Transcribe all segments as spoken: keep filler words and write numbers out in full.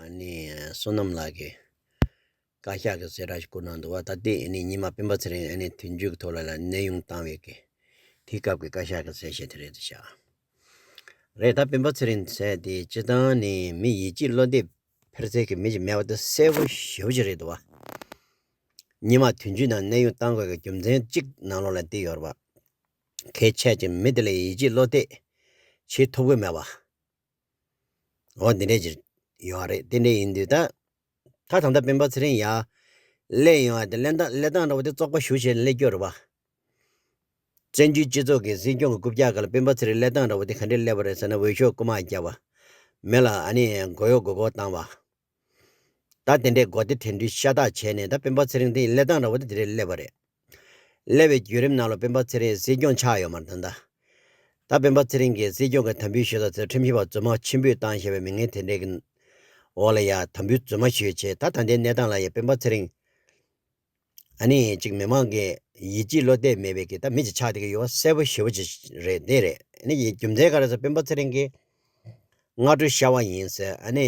ཨ་ནི་བསོད་ནམས་ལགས་ཀྱིས་བཀའ་ཤག་གི་གསལ་བསྒྲགས་ཤིག་བསྐུར་གནང་འདུག་བ། ད་ལྟའི་ཨ་ནི་ཉི་མ་སྤེན་པ་ཚེ་རིང་ཨ་ནི་དོན་གཅོད་ཀྱི་ཐོག་ལ་ལ་གནས་དབྱུང་བཏང་བའི་གི་དེའི་སྐབས་ཀྱི་བཀའ་ཤག་གི་གསལ་བཤད་དེ་རེད་འདུག་ཤག་རེད། ད་སྤེན་པ་ཚེ་རིང་ཟེར་དེ་སྤྱིར་བཏང་ནི་མི་ཡིད་ཆེས་བློ་གཏད་འཕེར་སའི་གི་མི་ཞིག་མེད་པ་དེ་གསལ་པོ་ཞེ་པོ་ཅིག་རེད་འདུག་བ། ཉི་མ་དོན་གཅོད་ནང་གནས་དབྱུང་བཏང་དགོས་ཀྱི་རྒྱུ་མཚན་གཅིག་ནང་ལོགས་ལ་འདི་ཡོད་རེད་བ། གལ་ཆེ་ཅིང་མི་དེ་ལ་ཡིད་ཆེས་བློ་གཏད་བྱེད་ཐུབ་ཀྱི་མེད་པ། འོ་འདི་འདྲས་ཅིག་ཡོད་རེད། དེ་འདྲས་ཡིན་དུས་ད་ད་ད་ལྟ་སྤེན་པ་ཚེ་རིང་ཡ་སླེབས་ཡོང་བ་དེ་གླེང་སྟངས་གླེང་སྟངས་འདྲ་བོ་དེ་བཙོག་པ་ཞེ་པོ་བྱས་ནས་སླེབས་ཀྱི་ཡོད་རེད་བ། བཙན་བྱོལ་སྤྱི་ཚོགས་ཀྱི་སྲིད་སྐྱོང་གི་རྐུབ་བཀྱག་སྒང་ལ་སྤེན་པ་ཚེ་རིང་སླེབས་སྟངས་འདྲ་བོ་དེ་ག་འདྲས་སླེབས་པ་རེད་ཟེར་ན། འོས་ཤོག་རྐུ་མ་བརྒྱབ་པ། མི་ལ་ཨ་ནི་མགོ་གཡོག་མགོ་སྐོར་བཏང་བ། ད་དེ་འདྲའི་མགོ་བདེ་དྲན་འདུན་ཤ་སྟག་བྱས་ནས་ད་སྤེན་པ་ཚེ་རིང་དེ་ཡི་སླེབས་སྟངས་འདྲ་བོ་དེ་དེ་འདྲའི་སླེབས་པ་རེད། སླེབས་པའི་བརྒྱུད་རིམ་ནང་ལ་སྤེན་པ་ཚེ་རིང་སྲིད་སྐྱོང་ཆགས་ཡོད་མ་རེད་ད། ད་སྤེན་པ་ཚེ་རིང་གིས་སྲིད་སྐྱོང་གི་དམ་འབུལ་ཞུ་ས་ཚོས་ཁྲིམས་ཞིབ་པ་རྫུན་མ་ཆེན་པོས་བཏང་ཞེས་པའི་མི་ངན་དེ་འདྲའི་གི་འོག་ལ་ཡ་དམ་འབུལ་རྫུན་མ་ཞུས་བྱས། ད་ད་ལྟའི་གནས་སྟངས་ལ་ཡ་སྤེན་པ་ཚེ་རིང་ཨ་ནི་ཅིག་མི་མང་གི་ཡིད་ཆེས་བློ་གཏད་མེད་པའི་གི་ད་མི་ཅིག་ཆགས་བསྡད་ཀྱི་ཡོད་པ་གསལ་པོ་ཞེ་པོ་ཅིག་རེད། དེ་རེད། ཨ་ནི་རྒྱུ་མཚན་ག་རེ་ཟེར། སྤེན་པ་ཚེ་རིང་གིས་སྔ་དྲོ་ཤ་བ་ཡིན་ཟེར། ཨ་ནི་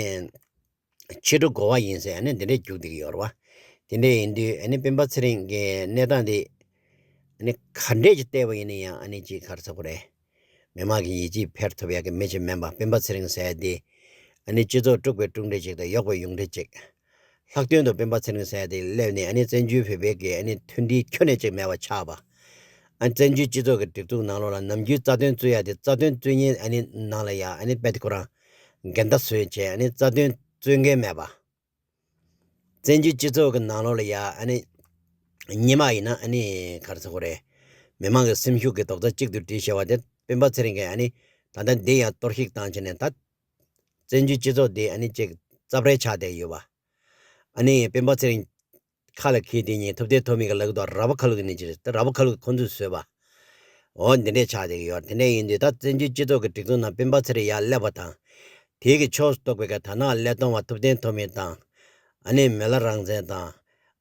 ཕྱི་དྲོ་དགོ་བ་ཡིན་ཟེར། ཨ་ནི་འདི་འདྲས་རྒྱུག་བསྡད་ཀྱི་ཡོད་རེད་བ། དེ་འདྲས་ཡིན་དུས་ཨ་ནི་སྤེན་པ་ཚེ་རིང་གི་གནས་སྟངས་འདི་ཨ་ནི་ག་འདྲས་ཀྱི་བལྟས་པ་ཡིན་ན་ཡང་ཨ་ནི་ཅིག་ག་རེ་ཟེར་དགོས་རེད། མི་མང་གི་ཡིད་ཆེས་འཕེར་ཐུབ་ཡག་གི་མི་ཅིག་མིན་པ། སྤེན་པ་ཚེ་རིང་ཟེར་ཡ་འདི་ཨ་ནི་སྤྱི་ཚོགས་དཀྲུགས་པའི་དཀྲུག་འདྲས་ཅིག་དང་གཡོག་པའི་གཡོག་འདྲས་ཅིག་ལྷག་དོན་དུ་སྤེན་པ་ཚེ་རིང་ཟེར་ཡ་དེ་སླེབས་ནས་ཨ་ནི་བཙན་བྱོལ་བོད་པའི་གི་ཨ་ནི་མཐུན་སྒྲིལ་ཁྱོན་ནས་ཅིག་མེད་པ་ཆགས་པ། ཨ་ནི་བཙན་བྱོལ་སྤྱི་ཚོགས་ཀྱི་སྒྲིག་འཛུགས་ནང་ལོགས་ལ་ནམ་རྒྱུན་རྩ་དོན་རྩོད་ཡ་དེ་རྩ་དོན་རྩོད་མཁན་ཨ་ནི་ནང་ལ་ཡ་ཨ་ནི་རྦད་དེ་ཁོ་རང་འགལ་ཟླ་བཟོས་བྱས། ཨ་ནི་རྩ་དོན་རྩོད་མཁན་མེད་པ། བཙན་བྱོལ་སྤྱི་ཚོགས་ཀྱི་ནང་ལོགས་ལ་ཡ་ཨ་ནི་སྔོན་མ་ཡིན་ན་ཨ་ནི་ག་རེ་ཟེར་དགོས་རེད། མི་མང་གི་སེམས་ཤུགས་ཀྱི་རྡོག་རྩ་གཅིག་ཏུ་སྒྲིལ་བྱས་པ་དེ་སྤེན་པ་ཚེ་རིང་གིས་ཨ་ནི་ད་ལྟ་འདི་ཡང་གཏོར་བཤིག་བཏང་བྱས་ནས་ད་བཙན་བྱོལ་སྤྱི་ཚོགས་འདི་ཨ་ནི་ཅིག་རྩབ་ཧྲལ་ཆགས་བསྡད་ཡོད་པ། ཨ་ནི་སྤེན་པ་ཚེ་རིང་ཁ་ལ་འཁྱེར་དེ་ཉིད་ཐུབ་བསྟན་ཐོགས་མེད་ཀྱི་ལག་ཏུ་ར་བ་ཁ་ལུག་གི་ནི་ཅི་རེད། ད་ར་བ་ཁ་ལུག་གི་ཁོང་ཚོས་བཟོས་པ། འོ་འདི་འདྲས་ཆགས་བསྡད་ཀྱི་ཡོད། དེ་འདྲས་ཡིན་དུས་ད་བཙན་བྱོལ་སྤྱི་ཚོགས་ཀྱི་སྒྲིག་འཛུགས་ནང་སྤེན་པ་ཚེ་རིང་ཡར་སླེབས་པ་དང་། དེའི་གི་ཕྱོགས་སུ་གཏོགས་པའི་གི་དར་ནག་ཀླད་སྟོང་བ་ཐུབ་བསྟན་ཐོགས་མེད་དང་། ཨ་ནི་མི་ལ་རང་བཙན་དང་།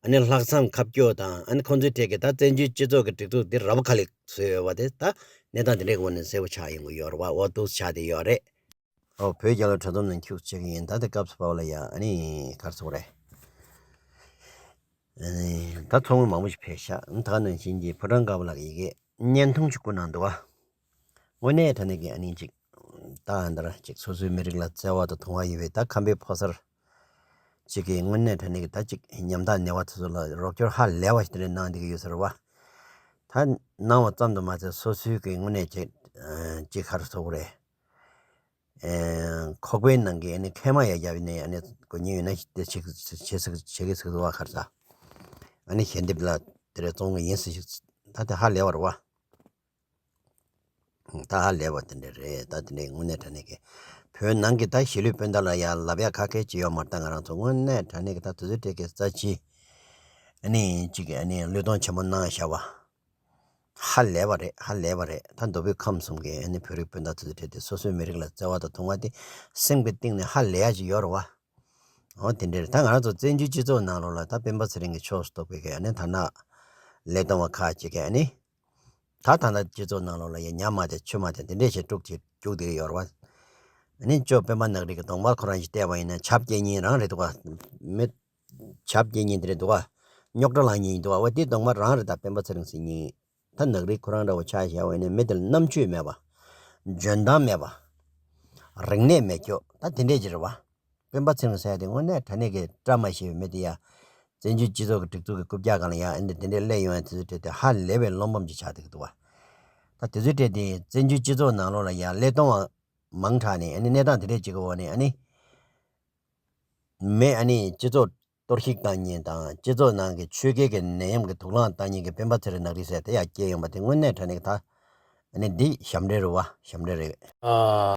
ཨ་ནི་ལྷག་བསམ་ཁ་སྐྱོ་དང་། ཨ་ནི་ཁོང་ཚོའི་གྲས་ཀྱི་ད་བཙན་བྱོལ་སྤྱི་ཚོགས་ཀྱི་སྒྲིག་འཛུགས་འདི་ར་བ་ཁ་ལུག་བཟོས་ཡོད་པ་དེ་ད་གནས་སྟངས་དེ་འདྲས་ཀྱི་འོག་ནས་གསལ་པོ་ཆགས་ཡོང་གི་ཡོད་རེད་བ། འོ་འདུག་ཆགས་བསྡད་ཡོད་རེད། ཨོ་བོད་རྒྱལ་ལོ་གྲྭ་ཚང་ནང་ཁྱུག་ཆེ་གི་ཡིན། ད་ལྟ་སྐབས་སུ་བབས་ལ་ཡ་ཨ་ནི་ག་རེ་ཟེར་དགོས་རེད། ཨ་ནི་ད་ཚོགས་དངུལ་མང་པོ་ཞིག་ཕེབས་ཤག་ད་ག་ནང་བཞིན་གྱི་ཕོ་བྲང་དཀར་པོ་ལགས་ཀྱི་ཡི་གེ་བརྙན་ཐུང་ཞིག་བསྐུར་གནང་འདུག་བ། དངོས་གནས་དྲང་གནས་ཀྱི་ཨ་ནི་ཅིག་ད་ཨ་འདྲ་ཅིག་སོ་སོའི་མི་རིགས་ལ་བརྩེ་བ་དང་དུང་བ་ཡོད་པའི་ད་ཁམས་པའི་ཕོ་གསར་ཅིག་གིས་དངོས་གནས་དྲང་གནས་ཀྱི་ད་ཅིག་ཉམ་ཐག་ནད་པ་དེ་ཚོ་ལ་རོགས་སྐྱོར་ཧ་ལས་པ་ཞིག་དེ་འདྲ་གནང་བསྡད་ཀྱི་ཡོད་ས་རེད་བ། ད་གནང་བ་ཙམ་དུ་མ་ཟད་སོ་སོའི་གི་དངོས་གནས་ཅིག་ཅིག་ག་རེ་ཟེར་དགོས་རེད། ཁོག་པའི་ནང་གི་ཨ་ནི་མཁལ་མ་ཡར་བརྒྱབ་ནས་ཨ་ནི་དགོས་ཉེན་ཡོད་ན་དེ་བྱེད་ཀྱི་བྱེད་ཀྱི་བྱེད་ཀྱི་ཟེར་གི་འདུག་བ། ཁར་ས་ཨ་ནི་ཞལ་འདེབས་ལ་དེ་རེ་བཙོང་གི་ཡིན་ཟེར་ཞིག་ད་དེ་ཧ་ལས་པ་རེད་བ། ད་ཧ་ལས་པ་དེ་འདྲ་རེད། ད་དེ་འདྲའི་དངོས་གནས་དྲང་གནས་ཀྱི་བོད་ནང་གི་ད་གཞིས་ལུས་སྤུན་ཟླ་ལ་ཡང་ལབ་ཡག་ཁ་སྐད་ཅིག་ཡོད་མ་རེད། ད་ང་རང་ཚོ་དངོས་གནས་དྲང་གནས་ཀྱི་ད་དུས་ཚོད་དེ་གའི་རྩ་ཆེ་ཨ་ནི་གཅིག་གི་ཨ་ནི་བློས་གཏོང་ཆེན་པོ་གནང་བཞག་པ། ཧ་ལས་པ་རེད། ཧ་ལས་པ་རེད། ད་མདོ་དབུས་ཁམས་གསུམ་གྱི་ཨ་ནི་བོད་རིགས་སྤུན་ཟླ་ཚོ་དེ་འཕྲད་དེ་སོ་སོའི་མི་རིགས་ལ་བརྩེ་བ་དང་དུང་བ་དེ་སེམས་ཀྱི་གཏིང་ནས་ཧ་ལས་ཡ་ཅིག་ཡོད་རེད་བ། འོ་དེ་འདྲ་རེད། ད་ང་རང་ཚོ་བཙན་བྱོལ་སྤྱི་ཚོགས་ནང་ལོགས་ལ་ད་སྤེན་པ་ཚེ་རིང་གི་ཕྱོགས་སུ་གཏོགས་པའི་གི་ཨ་ནི་དར་ནག་ཀླད་སྟོང་བ་ཁག་ཅིག་གིས་ཨ་ནི་ད་ད་ལྟ་སྤྱི་ཚོགས་ནང་ལོགས་ལ་ཡ་ཉ་མ་དེ་ཆུ་མ་དེ་དེ་འདྲས་བྱས་དཀྲུགས་བྱས་རྒྱུགས་བསྡད་ཀྱི་ཡོད་རེད་བ། ཨ་ནི་ཅོ་སྤེན་པ་ནག་རིགས་ཀྱི་གདོང་པ་ཁོ་རང་ཞིག་བལྟས་པ་ཡིན་ན་ཆབ་སྐྱེལ་མཁན་རང་རེད་འདུག་ག་མི་ཆབ་སྐྱེལ་མཁན་དེ་རེད་འདུག་ག་རྙོག་དྲ་ལངས་མཁན་ཡིན་འདུག་ག་འོ་དེའི་གདོང་པ་རང་རེད། ད་སྤེན་པ་ཚེ་རིང་ཟེར་མཁན་ད་ནག་རིགས་ཁོ་རང་འདྲ་བོ་ཆ་བཞག་པ་ཡིན་ན་མི་དེ་ལ་རྣམ་དཔྱོད་མེད་པ། འཇོན་ཐང་མེད་པ། རིག་གནས་མེད་ཁྱོ་ད་དེ་འདྲས་ཅིག་རེད་བ། སྤེན་པ་ཚེ་རིང་ཟེར་ཡ་དེ་དངོས་གནས་དྲང་གནས་ཀྱི་བཀྲ་མ་ཤིས་པའི་མི་དེ་ཡ། བཙན་བྱོལ་སྤྱི་ཚོགས་ཀྱི་སྒྲིག་འཛུགས་ཀྱི་རྐུབ་བཀྱག་སྒང་ལ་ཡ་ཨེ་འདི་དེ་འདྲས་སླེབས་ཡོང་ཡ་དེ་ཚོའི་གྲས་དེ་ཧ་ལས་པའི་བློ་ཕམ་ཅིག་ཆགས་བསྡད་ཀྱི་འདུག་བ། ད་དེ་ཚོའི་གྲས་དེ་བཙན་བྱོལ་སྤྱི་ཚོགས་ནང་ལོགས་ལ་ཡ་ཀླད་སྟོང་བ་མང་དྲགས་ནས་ཨ་ནི་གནས་སྟངས་དེ་འདྲས་ཅིག་གི་འོག་ནས་ཨ་ནི། མི་ཨ་ནི་སྤྱི་ཚོགས་གཏོར་བཤིག་བཏང་མཁན་དང་སྤྱི་ཚོགས་ནང་གི་ཆོས་བརྒྱུད་ཀྱི་ནད་ཡམས་ཀྱི་དུག་རླངས་བཏང་མཁན་གྱི་སྤེན་པ་ཚེ་རིང་ནག་རིགས་ཟེར་དེ་ཡར་སྐྱེས་ཡོང་པ་དེ་དངོས་གནས་དྲང་གནས་ད་ཨ་ནི་འདི་ཞབས་འདྲེན་རེད་བ། ཞབས་འདྲེན་རེད། ཨ།